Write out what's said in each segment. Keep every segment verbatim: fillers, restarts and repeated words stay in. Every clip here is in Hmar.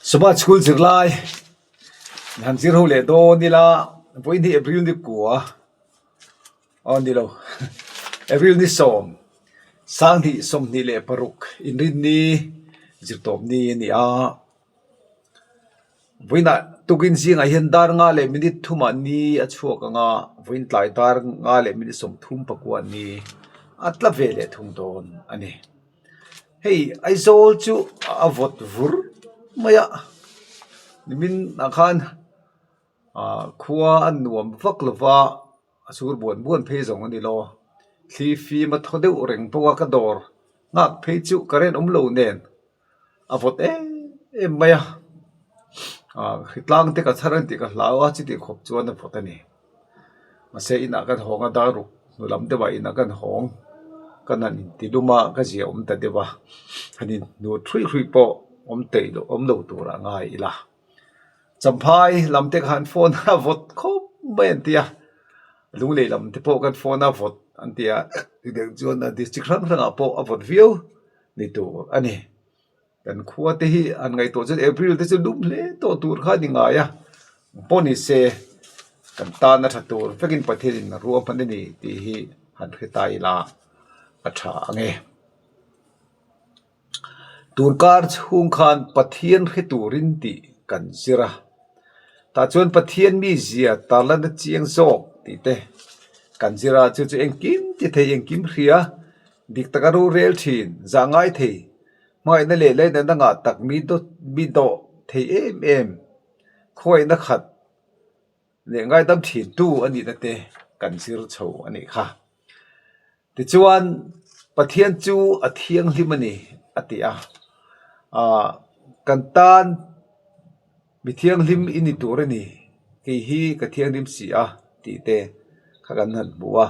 Sabbath School zirlai, han zir ho le dawn ni la, vawiin hi April ni kua, aw ni lo, April ni sawm, sang hni sawmhni le paruk, Inrinni, zirtawpni a ni a. Vawiina tukin zingah hian dar nga le minute thuma ni a chhuak anga, vawiin tlai dar nga le minute sawmthum pakua ni a tla ve leh thung dawn a ni. Hei, Aizawl chu a vawt vur mai a. Nimin a khan, a, khua a nuam vak lo va, a sur buan buan phei zawng a ni lo. Thli fim a thaw deuh reng po a, ka dawr nghak phei chu current awm lo nen. A vawt em em mai a. A, hi tlang te ka chhar an tih ka hlau a, chuti khawp chuan a vawt a ni. Mahse, inah kan hawng a, dar ruk hnu lam deuha inah kan hawng. Kan han inti lum a, ka zia awm ta deuh a. Han inhnu hrui hrui pawh awm tei lo, awm lo tura ngai ila. Champhai lam te kan phone a vawt khawp mai an ti a. Lunglei lam te pawh kan phone a vawt an ti a. Ti deuh chuan a district hrang hrangah pawh a vawt viau ni tur a ni. Kan khua te hi han ngaihtuah chuan April te chu lum hle tawh tur kha ni ngai a. Pawh ni se, kan tan a ṭha tur vekin Pathianin ruahman a ni tih hi han hre ta ila a ṭha ang e. Tur kar chhung khan Pathian hre turin tih kan zir a. Tah chuan Pathian mizia tarlana chiang zawk tih te kan zir a, chu chu engkim ti thei, engkim hria, dik taka ru rel ṭhin, zangai thei, hmangaihna leh lainatna ngah tak mi dawt, mi dawt thei em em, khuaina khat leh ngaidam ṭhin tu a nihna te kan zir chho a nih kha. Tichuan, Pathian chu a thianghlim a ni, a ti a. A, kan tan mi thianghlim i ni tur a ni, kei hi ka thianghlim si a, tih te kha kan han hmu a.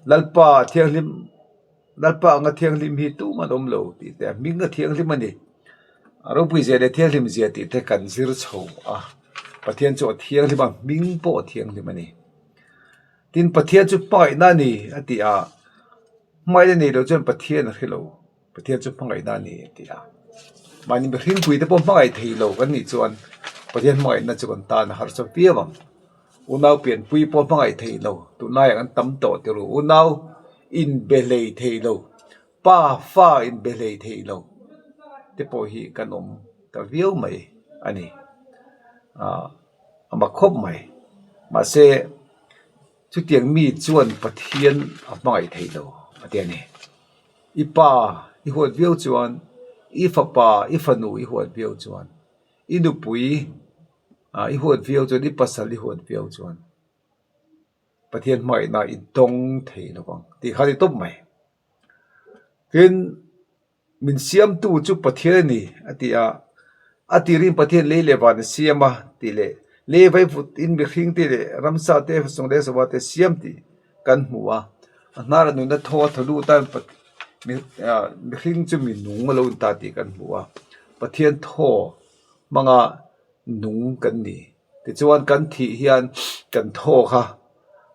Lalpa thianghlim, Lalpa anga thianghlim hi tuman awm lo, tih te, a hming a thianghlim a ni. A ropui zia leh thianghlim zia tih te kan zir chho a. Pathian chu a thianghlim a, hming pawh a thianghlim a ni. Tin, Pathian chu hmangaihna a ni, a ti a. Hmangaihna nei lo chuan Pathian a hre lo. Pathian chu hmangaihna a ni, a ti a. Mahni mihringpui te pawh hmangaih thei lo kan nih chuan Pathian hmangaihna chu kan tan a harsa viau ang. Unau pianpui pawh hmangaih thei lo. Tunlai ang an tam tawh ti ru. Unau inbe hlei thei lo. Pa, fa inbe hlei thei lo te pawh hi kan awm ta viau mai a ni. A, a mak khawp mai. Mahse, chutiang mi chuan Pathian a hmangaih thei lo, a ti a ni. I pa i huat viau chuan, i fapa, i fanu i huat viau chuan, i nupui, a, i huat viau chuan, i pasal i huat viau chuan, Pathian hmangaihna i dawng thei lo vang tih kha ni tawp mai. Tin, min siamtu chu Pathian a ni, a ti a. A ti rin Pathian lei leh van a siam a, tih leh, lei vaivut in mihring te leh ramsa te sawng leh sawva te siam tih kan hmu a. A hnar a nunna thaw a thaw lut a, Pat-, mi, a, mihring chu mi nung a lo ni ta tih kan hmu a. Pathian thaw hmanga nung kan ni. Tichuan kan thih hian kan thaw kha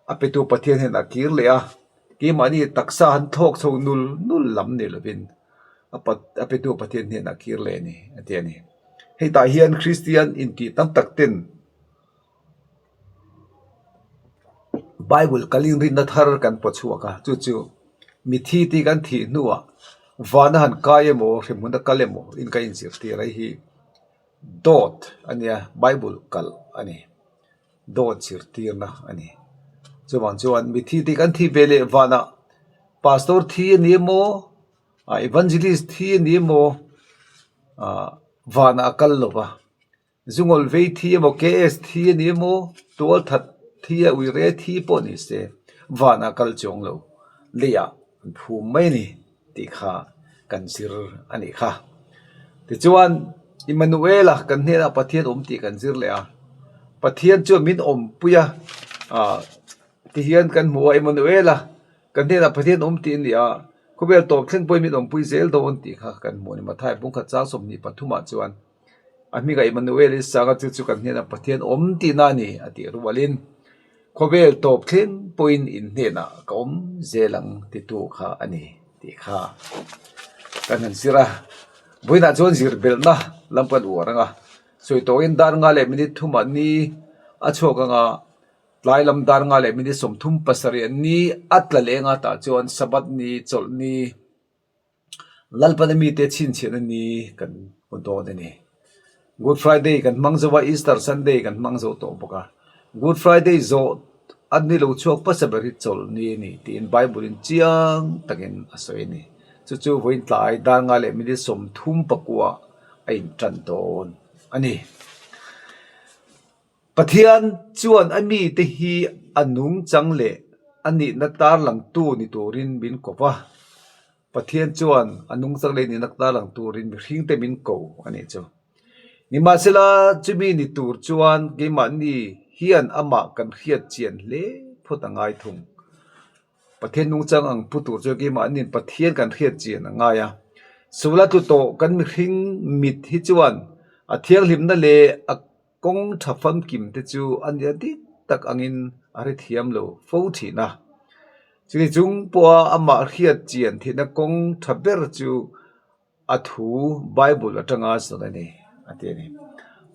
a petu Pathian hnenah kir leh a, keimahni taksa han thlawk chho nul nul lam ni lovin a pat-, a petu Pathian hnenah kir leh a ni, a ti a ni. Hei tah hian Kristian intih tam tak ten Bible kal inrinna thar kan pawh chhuak a, chu chu mithi tih kan thih hnuah vana han kai emaw, hremhmuna kal emaw in ka inzirtir a, hi dawt a nia, Bible kal a ni. Dawt zirtirna a ni. Chuvang chuan mithi tih kan thih ve leh vanah pastor thi a ni emaw, a, evangelist thi a ni emaw, a, vanah a kal lo va. Zungawlvei thi emaw, K S thi a ni emaw, tualthat thi a, uire thi pawh ni se, vanah kal chuang lo, leiah an phum mai a ni tih kha kan zir a nih kha. Tichuan, Immanuela kan hnenah Pathian awm tih kan zir leh a. Pathian chu min awmpui a, a, ti hian kan hmu a, Immanuela kan hnenah Pathian awm tih a ni a. Khawvel tawp thleng pawhin min awmpui zel dawn tih kha kan hmu a ni. Mathai bung khat chang sawmhnih pathumah chuan, a hminga Immanuel insanga chu chu kan hnenah Pathian awm tihna a ni, a tih rualin, khawvel tawp thleng pawhin in hnenah ka awm zel ang titu kha a ni tih kha kan han zir a. Vawiinah chuan zirbelhna lam kan uar ang a. Sawi tawkin dar nga le minute thum a ni a chhuak anga, tlai lam dar nga le minute sawmthum pasarih a ni a tla leh anga ta chuan Sabbath ni, chawlh ni, Lalpan a mite chhinchhiahna ni kan hmu dawn a ni. Good Friday kan hmang zo a, Easter Sunday kan hmang zo tawh bawk a. Good Friday zawh a ni lo chhuak hmasa ber hi chawlh ni a ni tiin Bible-in chiang takin a sawi a ni. Chu chu vawiin tlai dar nga le minute sawmthum pakua a inṭan dawn a ni. Pathian chuan a mite hi a nungchang leh a nihna tarlangtu ni turin min ko va. Pathian chuan a nungchang leh nihna tarlangtu turin mihringte min ko a ni chu. Nimahsela, chumi ni tur chuan keimahni hian amah kan hriat chian hle phawt a ngai thung. Pathian nungchang ang pu tur chuan keimahniin Pathian kan hriat chian a ngai a. Suala tlu tawh kan mihring mit hi chuan a thianghlimna leh a kawng ṭha famkim te chu a ni a dik tak angin a hrethiam lo fo ṭhin a. Chumi chung pawha amah hriat chian theihna kawng ṭha ber chu a thu Bible aṭanga sawn a ni, a ti a ni.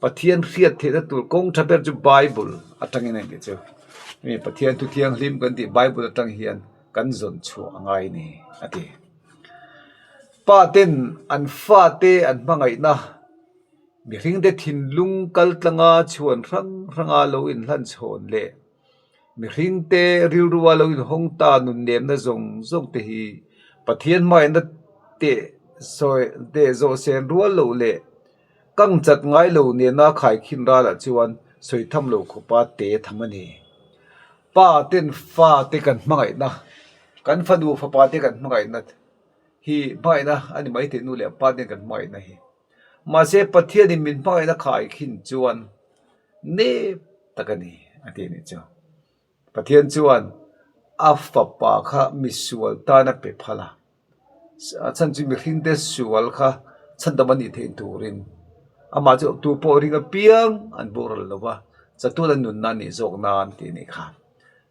Pathian hriat theihna tur kawng ṭha ber chu Bible aṭangin a ni chu. Mi Pathian thu thianghlim kan tih Bible aṭang hian kan zawn chhuah a ngai a ni, a ti. Paten an fate an hmangaihna, mihringte thinlung kaltlanga chhuan hrang hranga lo inhlan chhawn leh mihringte rilrua lo inhawng ta nunnemna zawng zawng te hi Pathian hmangaihna teh sawi, teh zawh sen rual lo leh kang chat ngai lo nena khaikhin rala chuan sawi tham lo khawpa te tham a ni. Paten fate kan hmangaihna, kan fanu fapa te kan hmangaihna hi hmangaihna a ni mai thei, nu leh paten kan hmangaihna hi. Mahse, Pathianin min hmangaihna khaikhin chuan nep tak a ni, a ti a ni chu. Pathian chuan a fapa kha misual tan a pe phal a. A chhan chu mihringte sual kha chhandam a nih theih turin amah chu tu pawh ring apiang an boral lo va, chatuan an nunna a nih zawk nan tih a ni kha.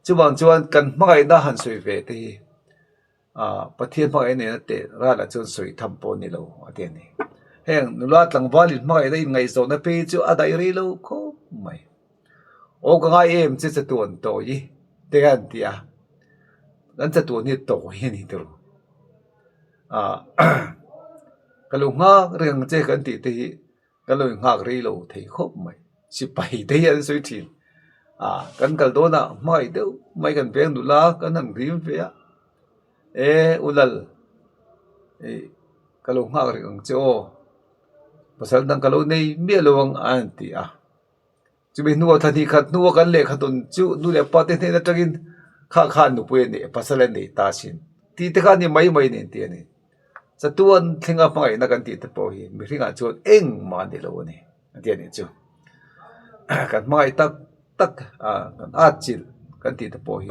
Chuvang chuan kan hmangaihna han sawi ve te hi, a, Pathian hmangaihna teh rala chuan sawi tham pawh ni lo, a ti a ni. Heng nula tlangvalin hmangaihna inngaihzawhna phei chu a dai rei lo khawp mai. Aw, ka ngai em che, chatuan tawi te an ti a. Kan chatuan hi tawi a ni tur. A, ka lo nghak reng che kan tih te hi kan lo nghak rei lo thei khawp mai. Sipai te hian an sawi ṭhin. A, kan kal dawn a, hmangaih deuh mai kan veng nula kan han rim ve a. E, u lal, e, ka lo nghak reng ang che aw. Pasal dang ka lo nei miah lo ang an ti a. Chumi hnuah thla hnih khat hnuah kan lehkha dawn chu nu leh pa te hnen aṭangin kha kha nupui a nei, pasal a nei ta sin. Tih te kha a ni mai mai nen ti a ni. Chatuan thlenga hmangaihna kan tih te pawh hi mihringah chuan engmah a ni lo a ni, a ti a ni chu. Kan hmangaih tak tak, a, kan at chilh kan tih te pawh hi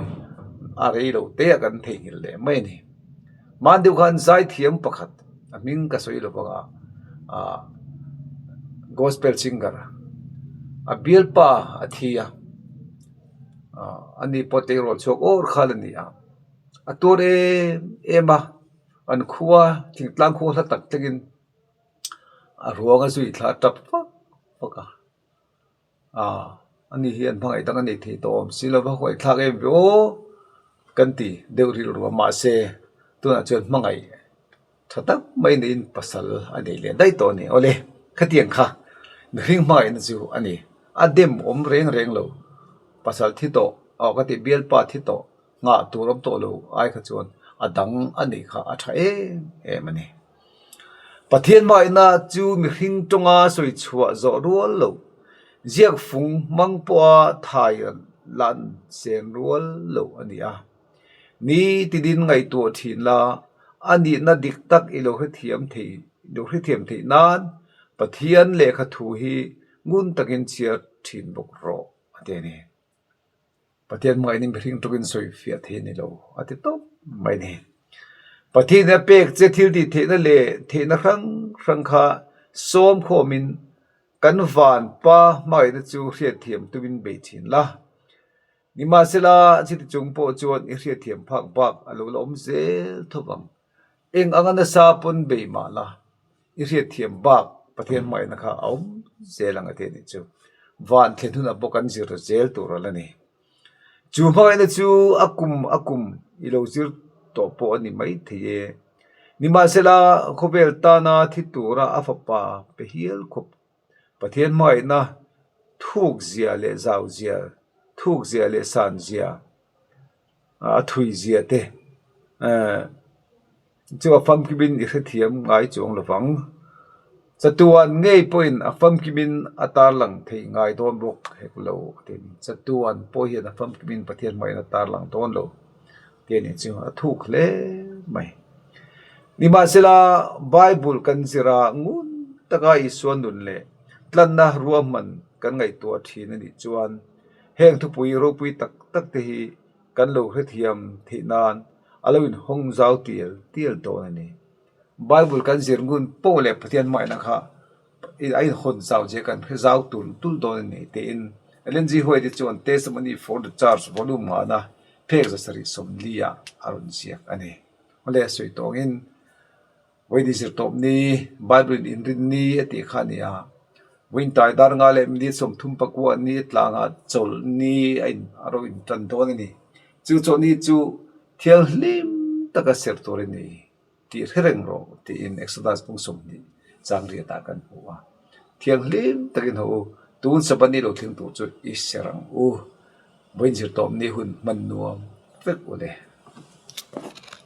a rei lo te a kan theihnghilh leh mai a ni. Hman deuh khan zaithiam pakhat, a hming ka sawi lo vang a, a, gospel singer, a bialpa a thi a, a, ani pawh tei rawl chhuak awr kha a ni a, a tuar em em a, an khua, thingtlang khua hla tak tlangin a ruang a zui thla ṭap fak fak a. A, ani hi an hmangaih dang a nei thei tawh awm si lo va, huaithlak em ve aw kan ti deuh rilru a, mahse, tunah chuan hmangaih ṭha tak mai neiin pasal a nei lian daih tawh a ni. Awle, khatiang kha mihring hmangaihna chu a ni. A dem awm reng reng lo. Pasal thi tawh, aw, ka ti, bialpa thi tawh, nghah tur awm tawh lo ai kha chuan a dang a nih kha a ṭha em em a ni. Pathian hmangaihna chu mihring ṭawnga sawi chhuah zawh rual lo, ziak fung hmang pawha thai lan sen rual lo a ni a. Ni tinin ngaihtuah ṭhin la, a nihna dik tak i lo hrethiam thei, i lo hrethiam theih nan Pathian lehkha thu hi ngun takin chhiar ṭhin bawk rawh, a ti a ni. Pathian hmangaihna mihring ṭawngin sawi fiah thei a ni lo, a ti tawp mai ni. Pathianin a pek che thil tih theihna leh theihna hrang hrang kha sawm khawmin kan van Pa hmangaihna chu hriatthiam tumin bei ṭhin la. Nimahsela, chiti chung pawh chuan i hriatthiam phak bak a lo la awm zel tho vang. Eng anga nasa pawn bei mah la, i hriatthiam bak Pathian hmaina kha a um zel ang a ti ni chu. Van thlen huna bawk an zir zel tur a la ni. Chu hmangaina chu a kum a kum i lo zir tawh pawh a ni mai thei e. Nimahsela, khawvel tana thi tura a fapa pe hial khawp Pathian hmaina thuk zia le zau zia, thuk zia le san zia, a thui zia te, eh, chu a famkimin i hrethiam ngai chuong lo vang. Chatuan ngei pawhin a famkimin a tarlang thei ngai dawn bawk hek lo, a ti. Chatuan pawh hian a famkimin Pathian hmaina tarlang dawn lo, ti ni chu a thuk hle mai. Nimahsela, Bible kan zira ngun taka Isua nun leh tlanna ruahman kan ngaihtuah ṭhin a nih chuan, heng thupui ropui tak tak te hi kan lo hrethiam theih nan a lo inhawng zau tial tial dawn a ni. Bible kan zir ngun po leh Pathian hmaina kha i, a inhawng zau zia kan hre zau tul tul dawn a ni, tiin Ellen G. White chuan Testimony for the Church volume ngana phek za sarih sawmli ah a rawn ziak a ni. Awle, sawi tawngin, vawiin zirtawp ni, Bible in inrin ni a tih kha a ni a. Vawiin tlai dar nga leh minute sawmthum pakua ni, tlanga chawl ni a in, a ro inṭan dawn a ni. Chu chawl ni chu thianghlim taka ser tur a ni tih hre reng rawh, tiin Exodus bung sawmhnih chang riatah kan hmu a. Thianghlim takin ho u, tun Sabbath ni lo thleng tur chu i ser ang u. Vawiin zirtawp ni hun hman nuam vek u le.